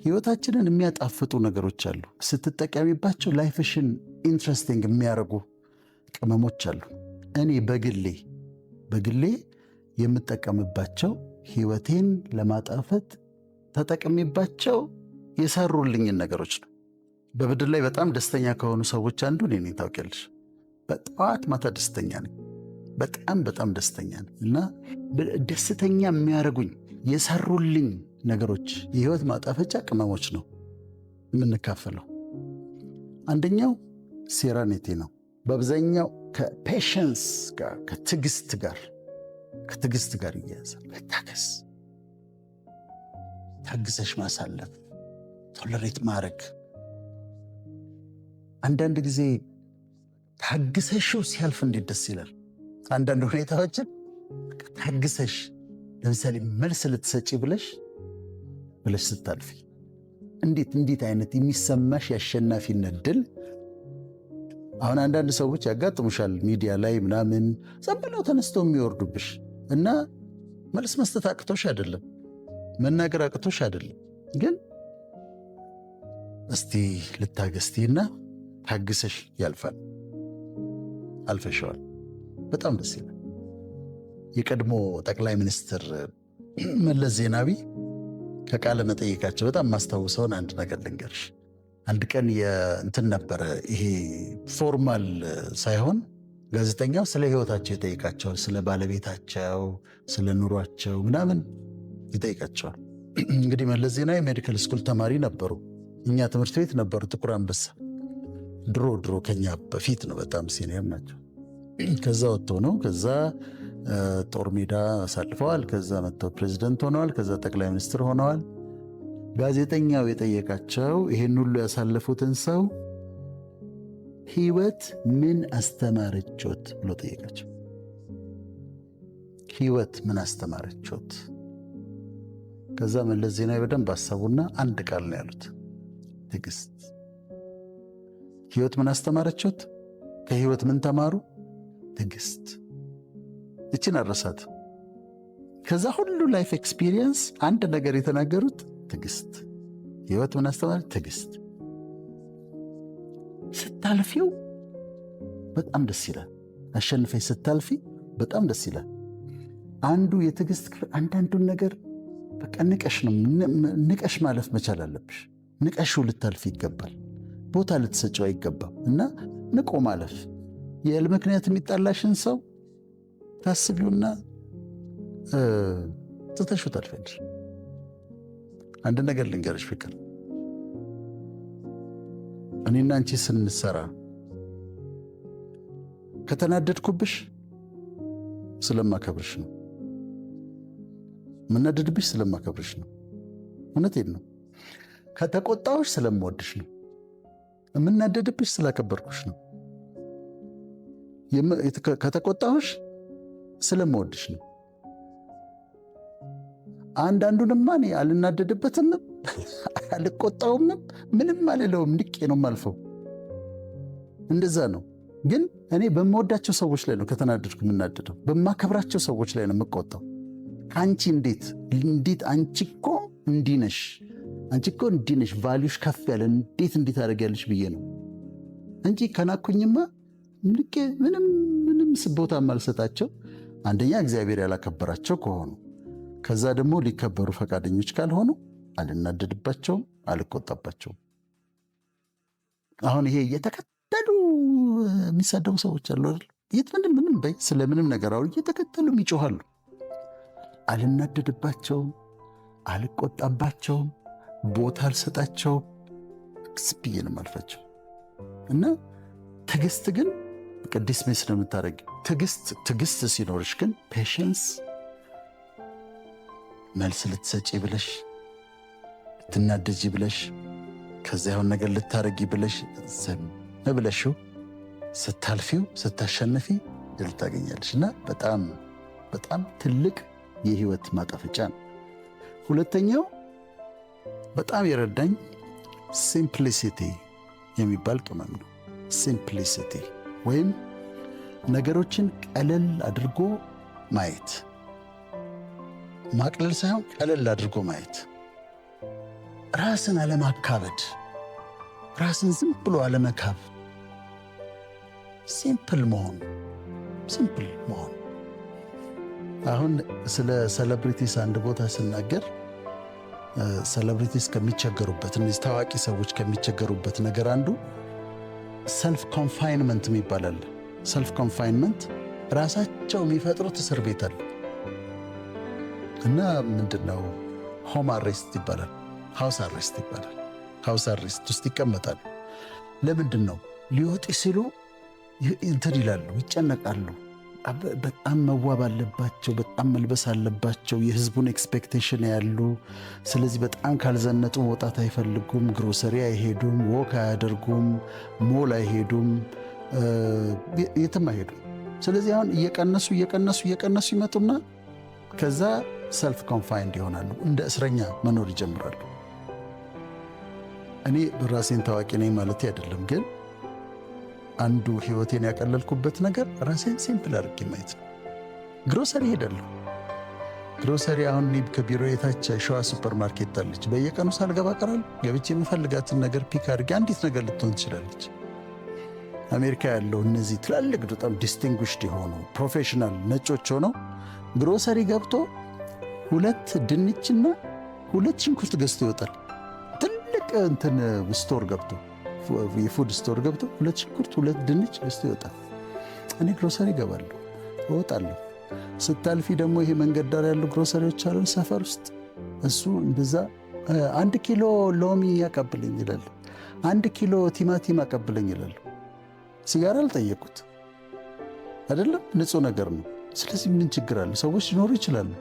ህይወታችንን የሚያጣፍጡ ነገሮች አሉ። ስትጠቀሚባቸው life ሽን interesting የሚያደርጉ ቅመሞች አሉ። እኔ በግሌ የምጠቀምባቸው፣ ህይወቴን ለማጣፈጥ ተጠቅሜባቸው የሰሩልኝን ነገሮች ነው። በምድር ላይ በጣም ደስተኛ ከሆኑ ሰዎች አንዱ እኔ ነኝ። ታውቂያለሽ፣ በጠዋት ማታ ደስተኛ ነኝ። በጣም በጣም ደስተኛ ነኝ እና ደስተኛ የሚያደርጉኝ የሰሩልኝ ነገሮች፣ የህይወት ማጣፈጫ ቅመሞች ነው የምንካፈለው። አንደኛው serenity ነው። በአብዛኛው ከ patience ጋር፣ ከትዕግስት ጋር ይያያዛል። መታገስ፣ ታግሰሽ ማሳለፍ፣ tolerate ማድረግ። አንዳንድ ጊዜ ታግሰሽው ሲያልፍ እንዴት ደስ ይላል። አንዳንድ ሁኔታዎችን ታግሰሽ፣ ለምሳሌ መልስ ልትሰጪ ብለሽ ብለሽ ስታልፊ እንዴት አይነት የሚሰማሽ የአሸናፊነት ድል። አሁን አንዳንድ ሰዎች ያጋጥሙሻል፣ ሚዲያ ላይ ምናምን ዝም ብለው ተነስተው የሚወርዱብሽ እና መልስ መስጠት አቅቶሽ አይደለም፣ መናገር አቅቶሽ አይደለም፣ ግን እስቲ ልታገስቲና ታግሰሽ ያልፋል። አልፈሸዋል። በጣም ደስ ይላል። የቀድሞ ጠቅላይ ሚኒስትር መለስ ዜናዊ ከቃለ መጠይቃቸው በጣም ማስታውሰውን አንድ ነገር ልንገርሽ። አንድ ቀን የእንትን ነበረ፣ ይሄ formal ሳይሆን ጋዜጠኛው ስለ ሕይወታቸው ይጠይቃቸዋል። ስለ ባለቤታቸው፣ ስለ ኑሯቸው ምናምን ይጠይቃቸዋል። እንግዲህ መለስ ዜናዊ medical school ተማሪ ነበሩ። እኛ ትምህርት ቤት ነበሩ፣ ጥቁር አንበሳ። ድሮ ድሮ ከኛ በፊት ነው። በጣም senior ናቸው። ከዛ ወጥተው ነው፣ ከዛ ጦር ሜዳ አሳልፈዋል። ከዛ መጥተው ፕሬዚደንት ሆነዋል። ከዛ ጠቅላይ ሚኒስትር ሆነዋል። ጋዜጠኛው የጠየቃቸው ይሄን ሁሉ ያሳለፉትን ሰው "ህይወት ምን አስተማረቾት?" ብሎ ጠየቃቸው። "ህይወት ምን አስተማረቾት?" ከዛ መለስ ዜናዊ በደንብ አሰቡና አንድ ቃል ነው ያሉት፣ ትዕግስት። ህይወት ምን አስተማረቾት? ከህይወት ምን ተማሩ? ትዕግስት። እችን አረሳት። ከዛ ሁሉ life experience አንድ ነገር የተናገሩት ትዕግስት። ህይወት ምን አስተማረች? ትዕግስት። ስታልፊው በጣም ደስ ይላል። አሸንፈሽ ስታልፊ በጣም ደስ ይላል። አንዱ የትዕግስት ክፍል አንዳንዱን ነገር በቃ ንቀሽ ነው፣ ንቀሽ ማለፍ መቻል አለብሽ። ንቀሽው ልታልፊ ይገባል። ቦታ ልትሰጪው አይገባም። እና ንቆ ማለፍ፣ ያለ ምክንያት የሚጣላሽን ሰው ታስቢውና ትተሽው ታልፊያለሽ። አንድ ነገር ልንገርሽ ፍቅር፣ እኔና አንቺ ስንሰራ ከተናደድኩብሽ ስለማከብርሽ ነው። የምናደድብሽ ስለማከብርሽ ነው። እውነቴን ነው። ከተቆጣሁሽ ስለምወድሽ ነው። የምናደድብሽ ስላከበርኩሽ ነው። ከተቆጣሁሽ ስለምወድሽ ነው። አንዳንዱንማ እኔ አልናደድበትም፣ አልቆጣውም፣ ምንም አልለውም። ንቄ ነው የማልፈው። እንደዛ ነው። ግን እኔ በምወዳቸው ሰዎች ላይ ነው ከተናደድኩ የምናደደው። በማከብራቸው ሰዎች ላይ ነው የምቆጣው። ከአንቺ እንዴት አንቺ እኮ እንዲህ ነሽ፣ አንቺ እኮ እንዲህ ነሽ፣ value ሽ ከፍ ያለ፣ እንዴት እንዲህ ታደርጊያለሽ ብዬ ነው እንጂ ከናኩኝማ ንቄ ምንም ምንም ቦታ የማልሰጣቸው፣ አንደኛ እግዚአብሔር ያላከበራቸው ከሆኑ፣ ከዛ ደግሞ ሊከበሩ ፈቃደኞች ካልሆኑ አልናደድባቸውም፣ አልቆጣባቸውም። አሁን ይሄ እየተከተሉ የሚሳደቡ ሰዎች አሉ አይደል? የት ምንም ምንም በይ፣ ስለምንም ነገር አሁን እየተከተሉ ይጮኻሉ። አልናደድባቸውም፣ አልቆጣባቸውም፣ ቦታ አልሰጣቸውም። ዝም ብዬ ነው የማልፋቸው። እና ትዕግስት ግን dismiss ነው የምታደርጊው። ትዕግስት ሲኖርሽ ግን፣ patience፣ መልስ ልትሰጪ ብለሽ፣ ልትናደጂ ብለሽ፣ ከዚያ የሆነ ነገር ልታረጊ ብለሽ ዝም ብለሽው ስታልፊው፣ ስታሸንፊ ድል ታገኛለሽ። እና በጣም በጣም ትልቅ የህይወት ማጣፈጫ ነው። ሁለተኛው በጣም የረዳኝ simplicity የሚባል ቅመም ነው። Simplicity ወይም ነገሮችን ቀለል አድርጎ ማየት፣ ማቅለል ሳይሆን ቀለል አድርጎ ማየት። ራስን አለማካበድ፣ ራስን ዝም ብሎ አለመካብ፣ simple መሆን፣ simple መሆን። አሁን ስለ celebrities አንድ ቦታ ስናገር celebrities ከሚቸገሩበት፣ እነዚህ ታዋቂ ሰዎች ከሚቸገሩበት ነገር አንዱ self confinement የሚባል አለ። Self confinement ራሳቸው የሚፈጥሩት እስር ቤት አለ እና ምንድን ነው፣ home arrest ይባላል፣ house arrest ይባላል። House arrest ውስጥ ይቀመጣሉ። ለምንድን ነው? ሊወጡ ሲሉ እንትን ይላሉ፣ ይጨነቃሉ። በጣም መዋብ አለባቸው፣ በጣም መልበስ አለባቸው። የህዝቡን expectation ያሉ። ስለዚህ በጣም ካልዘነጡ መውጣት አይፈልጉም። ግሮሰሪ አይሄዱም፣ walk አያደርጉም፣ ሞል አይሄዱም፣ የትም አይሄዱም። ስለዚህ አሁን እየቀነሱ እየቀነሱ እየቀነሱ ይመጡና ከዛ self confined ይሆናሉ። እንደ እስረኛ መኖር ይጀምራሉ። እኔ ራሴን ታዋቂ ነኝ ማለት አይደለም፣ ግን አንዱ ህይወቴን ያቀለልኩበት ነገር ራሴን simple አድርጌ ማየት ነው። ግሮሰሪ ሄዳለሁ። ግሮሰሪ አሁን እኔ ከቢሮ የታች ሸዋ ሱፐር ማርኬት አለች። በየቀኑ ሳልገባ ቀራለሁ። ገብቼ የምፈልጋትን ነገር pick አድርጌ፣ አንዲት ነገር ልትሆን ትችላለች። አሜሪካ ያለው እነዚህ ትላልቅ በጣም distinguished የሆኑ professional ነጮች ሆነው ግሮሰሪ ገብቶ ሁለት ድንችና ሁለት ሽንኩርት ገዝቶ ይወጣል። ትልቅ እንትን store ገብቶ፣ የ food store ገብቶ ሁለት ሽንኩርት፣ ሁለት ድንች ገዝቶ ይወጣል። እኔ ግሮሰሪ እገባለሁ፣ እወጣለሁ። ስታልፊ ደግሞ ይሄ መንገድ ዳር ያሉ ግሮሰሪዎች አሉ ሰፈር ውስጥ፣ እሱ እንደዛ 1 ኪሎ ሎሚ ያቀብለኝ ይላል። 1 ኪሎ ቲማቲም አቀብለኝ ይላሉ። ሲጋራ አልጠየቁት አይደለም፣ ንጹህ ነገር ነው። ስለዚህ ምን ችግር አለ? ሰዎች ሊኖሩ ይችላሉ።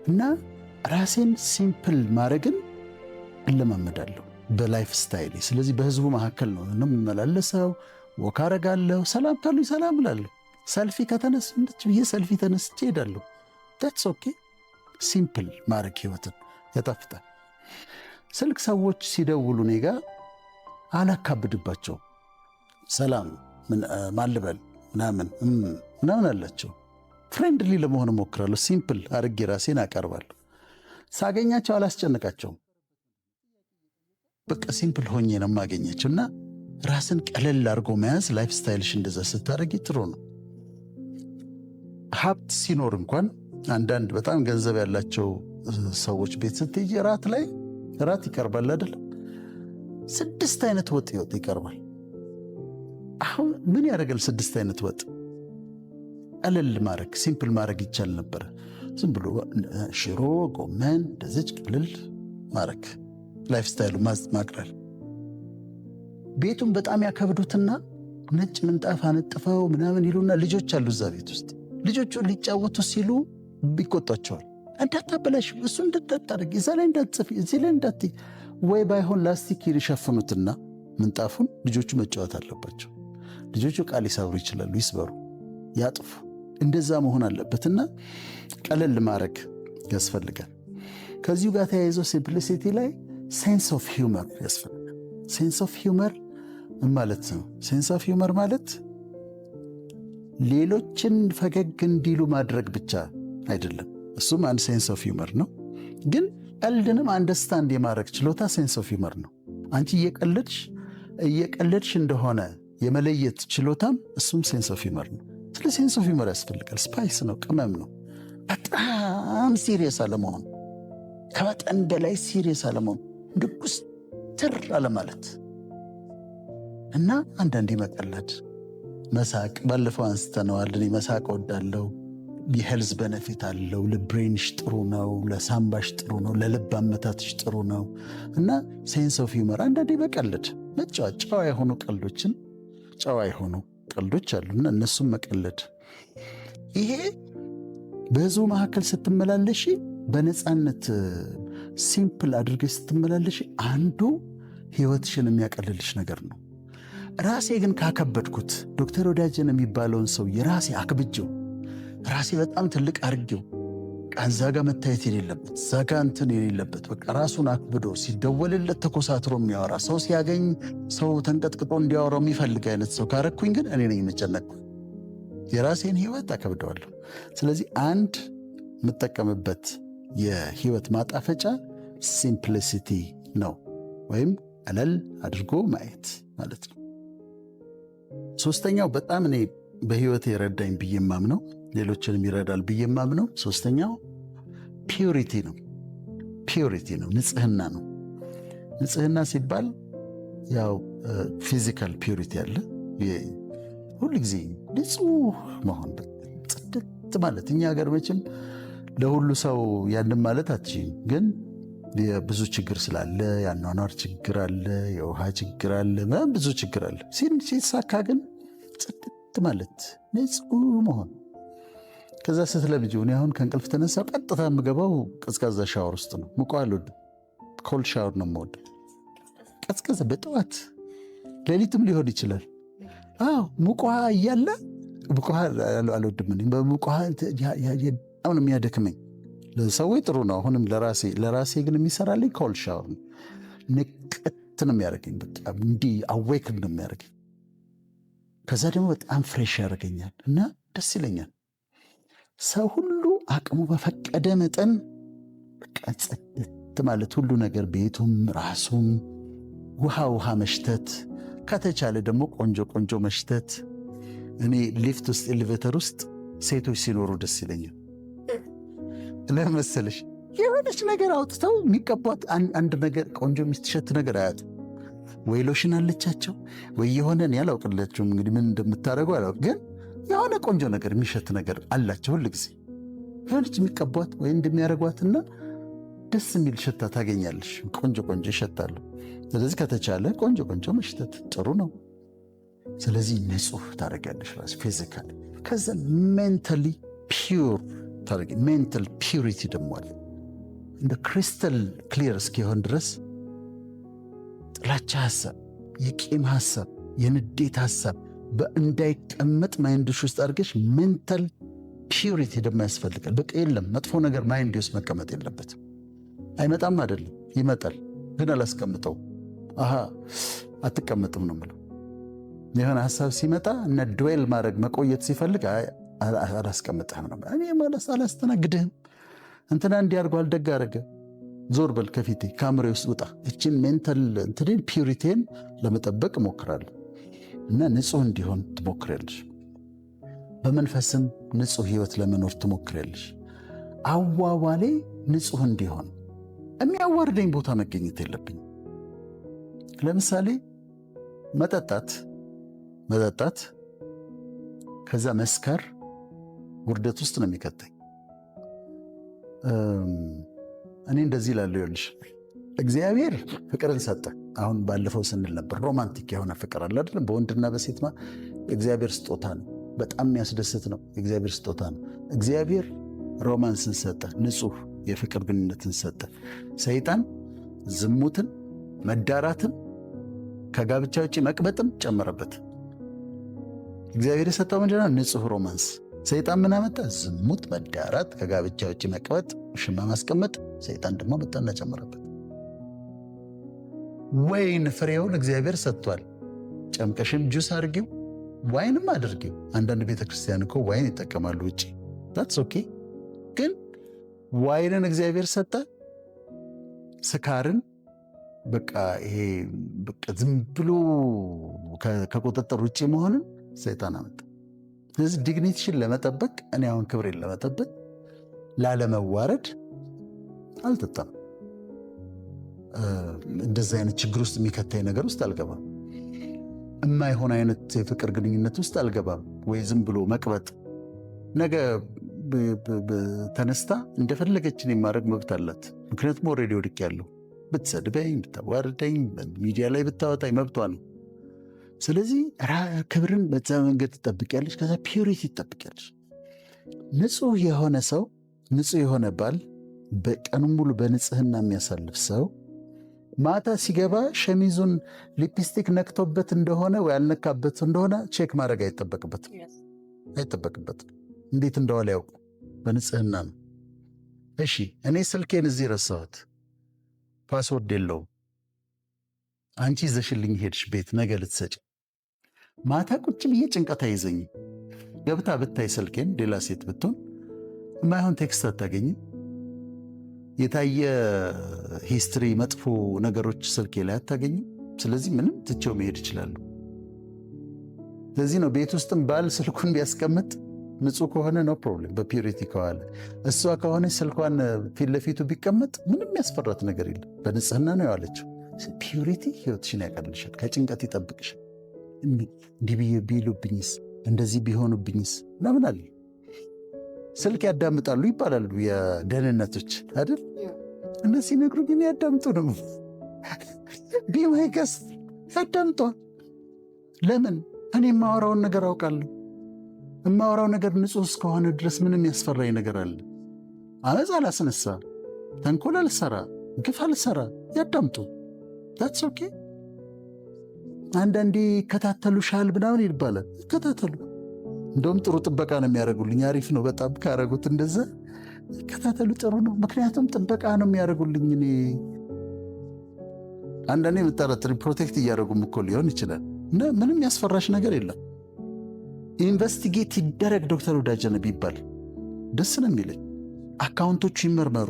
እና ራሴን simple ማድረግን እለማመዳለሁ በ lifestyle። ስለዚህ በህዝቡ መካከል ነው የምመላለሰው። Walk አረጋለሁ። ሰላም ካሉኝ ሰላም እላለሁ። ሰልፊ ከተነስ እንደች ብዬ ሰልፊ ተነስቼ እሄዳለሁ። That's okay። Simple ማድረግ ህይወትን ያጣፍጣል። ስልክ ሰዎች ሲደውሉ እኔ ጋ አላካብድባቸውም። ሰላም፣ ማን ልበል ምናምን ምናምን አላቸው። Friendly ለመሆን እሞክራለሁ። Simple አድርጌ ራሴን አቀርባለሁ። ሳገኛቸው አላስጨንቃቸውም። በቃ simple ሆኜ ነው የማገኛቸው እና ራስን ቀለል አድርጎ መያዝ፣ lifestyle ሽ እንደዛ ስታደርጊ ጥሩ ነው። ሀብት ሲኖር እንኳን አንዳንድ በጣም ገንዘብ ያላቸው ሰዎች ቤት ስትሄጂ እራት ላይ እራት ይቀርባል አይደለም? ስድስት አይነት ወጥ ይቀርባል። አሁን ምን ያደርጋል ስድስት አይነት ወጥ? ቀለል ማድረግ፣ simple ማድረግ ይቻል ነበረ። ዝም ብሎ ሽሮ፣ ጎመን እንደዚች ቀለል ማድረግ፣ lifestyle ኡ ማቅለል። ቤቱን በጣም ያከብዱትና ነጭ ምንጣፍ አነጥፈው ምናምን ይሉና ልጆች አሉ እዛ ቤት ውስጥ። ልጆቹ ሊጫወቱ ሲሉ ይቆጧቸዋል። እንዳታበላሽ፣ እሱ እንዳታደርግ፣ እዛ ላይ እንዳትጽፊ፣ እዚህ ላይ እንዳት፣ ወይ ባይሆን ላስቲክ ይሸፍኑትና ምንጣፉን ልጆቹ መጫወት አለባቸው። ልጆቹ ቃል ሊሰብሩ ይችላሉ፣ ይስበሩ፣ ያጥፉ። እንደዛ መሆን አለበትና ቀለል ማድረግ ያስፈልጋል። ከዚሁ ጋር ተያይዞ simplicity ላይ sense of humor ያስፈልጋል። Sense of humor ምን ማለት ነው? Sense of humor ማለት ሌሎችን ፈገግ እንዲሉ ማድረግ ብቻ አይደለም። እሱም አንድ sense of humor ነው። ግን ቀልድንም understand የማድረግ ችሎታ sense of humor ነው። አንቺ እየቀለድሽ እየቀለድሽ እንደሆነ የመለየት ችሎታም እሱም sense of humor ነው። ስለ sense of humor ያስፈልጋል። Spice ነው፣ ቅመም ነው። በጣም serious አለመሆን፣ ከመጠን በላይ serious አለመሆን፣ እንደ ኩስትር አለማለት እና አንዳንዴ መቀለድ፣ መሳቅ። ባለፈው አንስተነዋል። እኔ መሳቅ እወዳለሁ። የ health benefit አለው። ለ brain ሽ ጥሩ ነው፣ ለሳምባሽ ጥሩ ነው፣ ለልብ አመታትሽ ጥሩ ነው እና sense of humor፣ አንዳንዴ መቀለድ፣ መጫወት፣ ጨዋ የሆኑ ቀልዶችን፣ ጨዋ የሆኑ ቀልዶች አሉና እነሱም መቀለድ። ይሄ በህዝቡ መካከል ስትመላለሺ፣ በነፃነት simple አድርገሽ ስትመላለሺ አንዱ ህይወትሽን የሚያቀልልሽ ነገር ነው። ራሴ ግን ካከበድኩት፣ ዶክተር ወዳጀን የሚባለውን ሰው የራሴ አክብጄው፣ ራሴ በጣም ትልቅ አድርጌው፣ እዛ ጋ መታየት የሌለበት፣ እዛ ጋ እንትን የሌለበት፣ በቃ ራሱን አክብዶ ሲደወልለት ተኮሳትሮ የሚያወራ ሰው፣ ሲያገኝ ሰው ተንቀጥቅጦ እንዲያወራው የሚፈልግ አይነት ሰው ካረኩኝ ግን እኔ ነኝ የምጨነቀው። የራሴን ህይወት አከብደዋለሁ። ስለዚህ አንድ የምጠቀምበት የህይወት ማጣፈጫ Simplicity ነው፣ ወይም ቀለል አድርጎ ማየት ማለት ነው። ሶስተኛው በጣም እኔ በህይወት የረዳኝ ብዬ የማምነው፣ ሌሎችንም ይረዳል ብዬ የማምነው ሶስተኛው purity ነው። Purity ነው፣ ንጽህና ነው። ንጽህና ሲባል ያው physical purity አለ። ሁል ጊዜ ንጹህ መሆን፣ ጽድት ማለት። እኛ ሀገር መቼም ለሁሉ ሰው ያንን ማለት አትችይም፣ ግን የብዙ ችግር ስላለ የአኗኗር ችግር አለ፣ የውሃ ችግር አለ፣ ብዙ ችግር አለ። ሲሳካ ግን ጽድት ማለት፣ ንጹህ መሆን። ከዛ ስትለምጂው፣ እኔ አሁን ከእንቅልፍ ተነሳ ቀጥታ የምገባው ቀዝቃዛ ሻወር ውስጥ ነው። ሙቅ አልወድም። Cold shower ነው የምወደው። ቀዝቀዛ በጠዋት፣ ሌሊትም ሊሆን ይችላል። አዎ፣ ሙቅ ውሃ እያለ ሙቅ ውሃ አልወድም። በሙቅ ውሃ በጣም ነው የሚያደክመኝ። ለሰዎች ጥሩ ነው። አሁንም ለራሴ ግን የሚሰራልኝ cold shower ነው። ንቅት ነው የሚያደርገኝ። በቃ እንዲህ awake ነው የሚያደርገኝ። ከዛ ደግሞ በጣም fresh ያደርገኛል እና ደስ ይለኛል። ሰው ሁሉ አቅሙ በፈቀደ መጠን በቃ ጽድት ማለት፣ ሁሉ ነገር፣ ቤቱም ራሱም፣ ውሃ ውሃ መሽተት፣ ከተቻለ ደግሞ ቆንጆ ቆንጆ መሽተት። እኔ ሊፍት ውስጥ፣ elevator ውስጥ ሴቶች ሲኖሩ ደስ ይለኛል። ለምን መሰለሽ? የሆነች ነገር አውጥተው የሚቀቧት አንድ ነገር፣ ቆንጆ የሚሽተት ነገር አያጡ። ወይ ሎሽን አለቻቸው ወይ የሆነ፣ እኔ አላውቅላቸውም እንግዲህ ምን እንደምታደርጉ አላውቅ፣ ግን የሆነ ቆንጆ ነገር፣ የሚሸት ነገር አላቸው። ሁል ጊዜ የሆነች የሚቀቧት ወይ እንደሚያደርጓትና ደስ የሚል ሽታ ታገኛለሽ። ቆንጆ ቆንጆ ይሸታሉ። ስለዚህ ከተቻለ ቆንጆ ቆንጆ መሽተት ጥሩ ነው። ስለዚህ ንጹህ ታደርጊያለሽ ራስ physically። ከዛ mentally pure ታደርጊ። Mental purity ደግሞ አለ። እንደ crystal clear እስኪሆን ድረስ ጥላቻ ሀሳብ፣ የቂም ሀሳብ፣ የንዴት ሀሳብ እንዳይቀመጥ mind ሽ ውስጥ አድርገሽ mental purity ደግሞ ያስፈልጋል። በቃ የለም፣ መጥፎ ነገር mind ውስጥ መቀመጥ የለበትም። አይመጣም አይደለም፣ ይመጣል፣ ግን አላስቀምጠው። አሃ አትቀመጥም ነው የምለው። የሆነ ሀሳብ ሲመጣ እና dwell ማድረግ፣ መቆየት ሲፈልግ አላስቀምጥህም ነው። እኔ ማለት አላስተናግድህም። እንትና እንዲህ አድርጓል፣ ደግ አደረገ፣ ዞር በል ከፊቴ፣ ከአእምሮዬ ውስጥ ውጣ። እችን mental እንትኔን purity ን ለመጠበቅ እሞክራለሁ እና ንጹህ እንዲሆን ትሞክሪያለሽ። በመንፈስም ንጹህ ህይወት ለመኖር ትሞክሪያለሽ። አዋዋሌ ንጹህ እንዲሆን የሚያዋርደኝ ቦታ መገኘት የለብኝም። ለምሳሌ መጠጣት ከዛ መስከር ውርደት ውስጥ ነው የሚከተኝ። እኔ እንደዚህ እላለሁ፣ ይኸውልሽ፣ እግዚአብሔር ፍቅርን ሰጠ። አሁን ባለፈው ስንል ነበር፣ romantic የሆነ ፍቅር አለ አይደለም? በወንድና በሴት የእግዚአብሔር ስጦታ ነው። በጣም የሚያስደስት ነው። የእግዚአብሔር ስጦታ ነው። እግዚአብሔር romance ን ሰጠ፣ ንጹህ የፍቅር ግንኙነትን ሰጠ። ሰይጣን ዝሙትን፣ መዳራትን፣ ከጋብቻ ውጭ መቅበጥም ጨመረበት። እግዚአብሔር የሰጠው ምንድነው? ንጹህ romance። ሰይጣን ምን አመጣ? ዝሙት፣ መዳራት፣ ከጋብቻ ውጭ መቅበጥ፣ ውሽማ ማስቀመጥ። ሰይጣን ደግሞ መጣና ጨመረበት። ወይን ፍሬውን እግዚአብሔር ሰጥቷል። ጨምቀሽም ጁስ አድርጊው፣ wine ም አድርጊው። አንዳንድ ቤተክርስቲያን እኮ wine ይጠቀማሉ ውጭ። That's okay። ግን wine ን እግዚአብሔር ሰጠ። ስካርን፣ በቃ ይሄ በቃ ዝም ብሎ ከቁጥጥር ውጭ መሆንን ሰይጣን አመጣ። ስለዚህ dignity ሽን ለመጠበቅ፣ እኔ አሁን ክብሬን ለመጠበቅ፣ ላለመዋረድ አልጠጣም። እንደዚህ አይነት ችግር ውስጥ የሚከተኝ ነገር ውስጥ አልገባም። የማይሆን አይነት የፍቅር ግንኙነት ውስጥ አልገባም። ወይ ዝም ብሎ መቅበጥ። ነገ ተነስታ እንደፈለገችን የማድረግ መብት አላት። ምክንያቱም already ወድቄያለሁ። ብትሰድበኝ፣ ብታዋርደኝ፣ ሚዲያ ላይ ብታወጣኝ መብቷ ነው። ስለዚህ ክብርን በዛ መንገድ ትጠብቂያለሽ። ከዛ purity ትጠብቂያለሽ። ንጹህ የሆነ ሰው፣ ንጹህ የሆነ ባል፣ በቀኑ ሙሉ በንጽህና የሚያሳልፍ ሰው ማታ ሲገባ ሸሚዙን ሊፕስቲክ ነክቶበት እንደሆነ ወይ አልነካበት እንደሆነ check ማድረግ አይጠበቅበትም። እንዴት እንደዋለ ያውቁ፣ በንጽህና ነው። እሺ፣ እኔ ስልኬን እዚህ ረሳሁት፣ password የለውም። አንቺ ይዘሽልኝ ሄድሽ ቤት ነገ ልትሰጪ። ማታ ቁጭ ብዬ ጭንቀት አይዘኝም። ገብታ ብታይ ስልኬን ሌላ ሴት ብትሆን የማይሆን text አታገኝም። የታየ history፣ መጥፎ ነገሮች ስልኬ ላይ አታገኝም። ስለዚህ ምንም ትቼው መሄድ እችላለሁ። ስለዚህ ነው ቤት ውስጥም ባል ስልኩን ቢያስቀምጥ ንጹህ ከሆነ no problem፣ በ purity ከዋለ። እሷ ከሆነ ስልኳን ፊት ለፊቱ ቢቀመጥ ምንም ያስፈራት ነገር የለም። በንጽህና ነው የዋለችው። Purity ህይወትሽን ያቀልሻል፣ ከጭንቀት ይጠብቅሻል። እንዲህ ቢሉብኝስ፣ እንደዚህ ቢሆኑብኝስ ምናምን አለ። ስልክ ያዳምጣሉ ይባላሉ የደህንነቶች አይደል? እነዚህ ሲነግሩ ግን ያዳምጡ ነው። Be my guest፣ ያዳምጧ። ለምን? እኔ የማወራውን ነገር አውቃለሁ። የማወራው ነገር ንጹህ እስከሆነ ድረስ ምንም ያስፈራኝ ነገር አለ? አመፅ አላስነሳ፣ ተንኮል አልሰራ፣ ግፍ አልሰራ። ያዳምጡ። That's okay። አንዳንዴ ይከታተሉሻል ምናምን ይባላል። ይከታተሉ። እንደውም ጥሩ ጥበቃ ነው የሚያደርጉልኝ። አሪፍ ነው በጣም ካረጉት፣ እንደዛ ይከታተሉ፣ ጥሩ ነው። ምክንያቱም ጥበቃ ነው የሚያደርጉልኝ። እኔ አንዳንዴ የምጠረጥሪ protect እያደረጉም እኮ ሊሆን ይችላል። እና ምንም ያስፈራሽ ነገር የለም። Investigate ይደረግ ዶክተር ወዳጀነ ቢባል ደስ ነው የሚለኝ። Account ኦቹ ይመርመሩ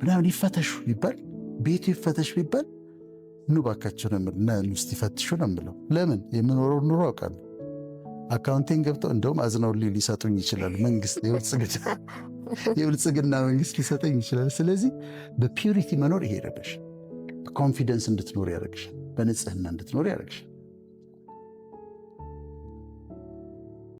ምናምን ይፈተሹ ቢባል፣ ቤቱ ይፈተሽ ቢባል፣ ኑ ባካቸው ነው የምልህ። እስቲ ፈትሹ ነው የምለው። ለምን? የምኖረው ኑሮ አውቃለሁ። Account ኤን ገብተው እንደውም አዝነውልኝ ሊሰጡኝ ይችላሉ። መንግስት፣ የብልጽግና መንግስት ሊሰጠኝ ይችላል። ስለዚህ በ purity መኖር ይሄ ይረዳሻል። በ confidence እንድትኖር ያደርግሻል። በንጽህና እንድትኖር ያደርግሻል።